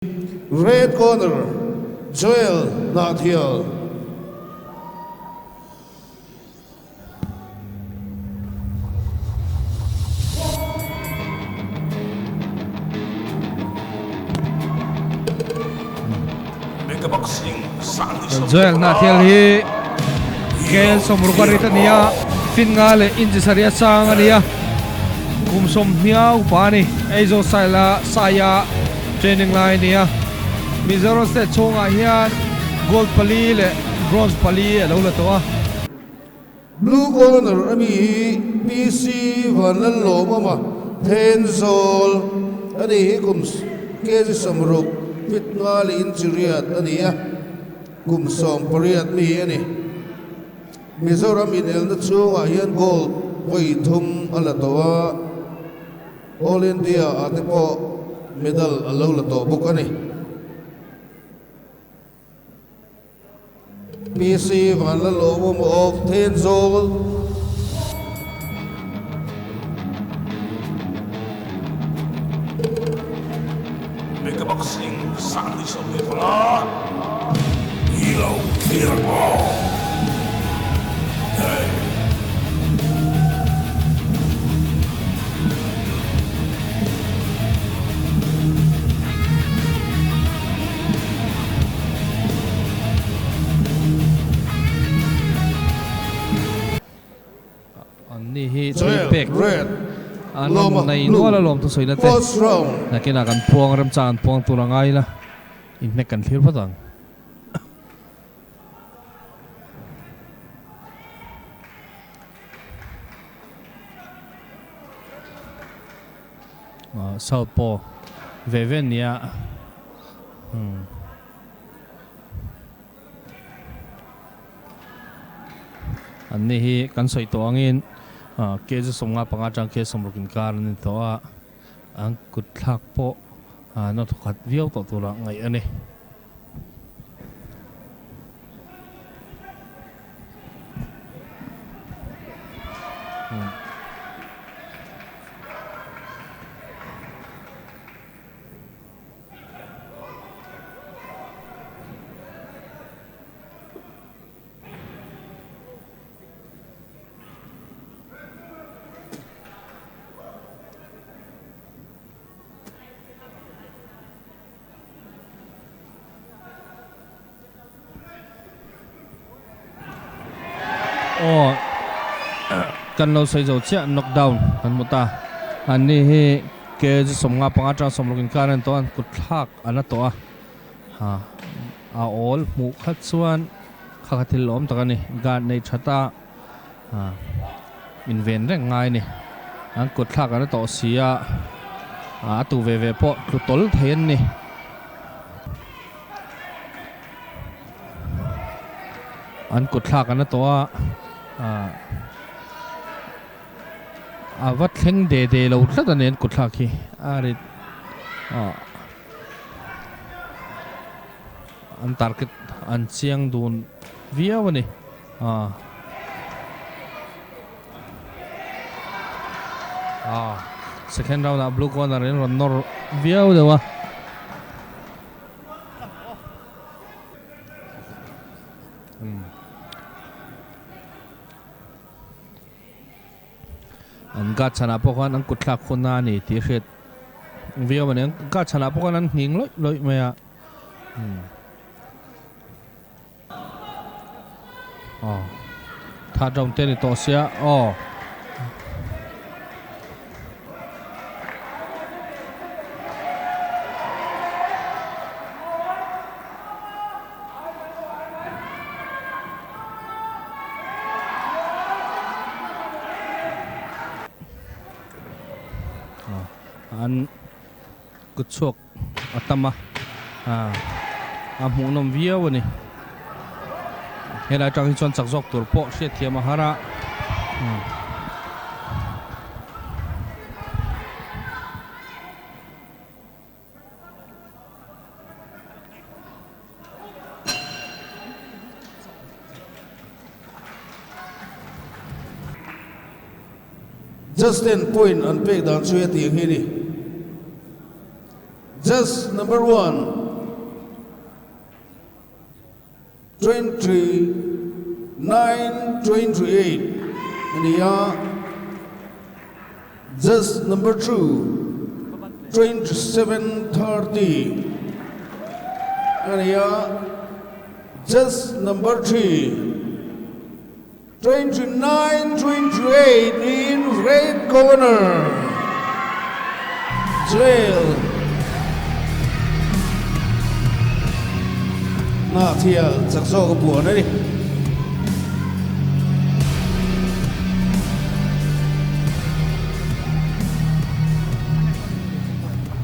Red corner, Joel Hnahthial. Joel Hnahthial hi Kel sawmruk a rit a ni a, fin nga leh inchi sarih a chang a ni a, kum sawmhniau upa a ni. Aizawl Saila Saia Training lai a ni a, Mizoram state chhungah hian gold pali leh bronze pali a lo la tawh a. Blue corner a mi hi PC Vanlalawmawma Thenzawl a ni hi kum kg 60 feet nga leh inchi riat a ni a, kum 18 mi a ni. Mizoram inelna chhungah hian gold vawi thum a la tawh a. All India ah te pawh medal a lo la tawh bawk a ni. PC Vanlalawmawm of Thenzawl. Mega Boxing 2025 I lo thlir maw? Hey! An ni hi thil pek an rawn nei nual alawm thusawi na te nakinah kan phuang remchang an phuang tur a ngai ila inhnek kan thlir phawt ang. South pawh ve ve nia an ni hi kan sawi tawh angin kg 55 atang kg 60 inkar an ni tawh a an kut thlak pawh na thawkhat viau tawh tura ngaih a ni. Aw kan lo sawi zo chiah knock down kan hmu ta an ni hi kg 55 atang 60 inkar a ni tawh a kut thlak a la tawh a ha a awl hmuh khat chuan kha kha thil awm tak a ni guard nei that a ha inven reng ngai a ni an kut thlak a la tawh si a a tu ve ve pawh tlu tawl thei an ni. An kut thlak an la tawh a ah a va thleng de de lo tlat a ni an kut thlak hi a rit ah an target an chiang dun viau a ni ah ah second round ah blue corner in rawn nawr viau deuh a. An guard chhanah pawh khan an kut thlak hun a ni tih a hriat viau a ni. An guard chhanah pawh khan an nghing lawih lawih mai a. Aw third round te a ni tawh sia aw. An kut chhuak a tam a a hmuhnawm viau a ni helai atang hi chuan chak zawk tur pawh hriatthiam a har a. Justin point an pek dan chu hetiang hi a ni. Just number 1, 29:28 a ni a, just number 2, 27:30 a ni a, just number 3, 29:28 in red corner, Jail Hnahthial chak zawk a puan a ni.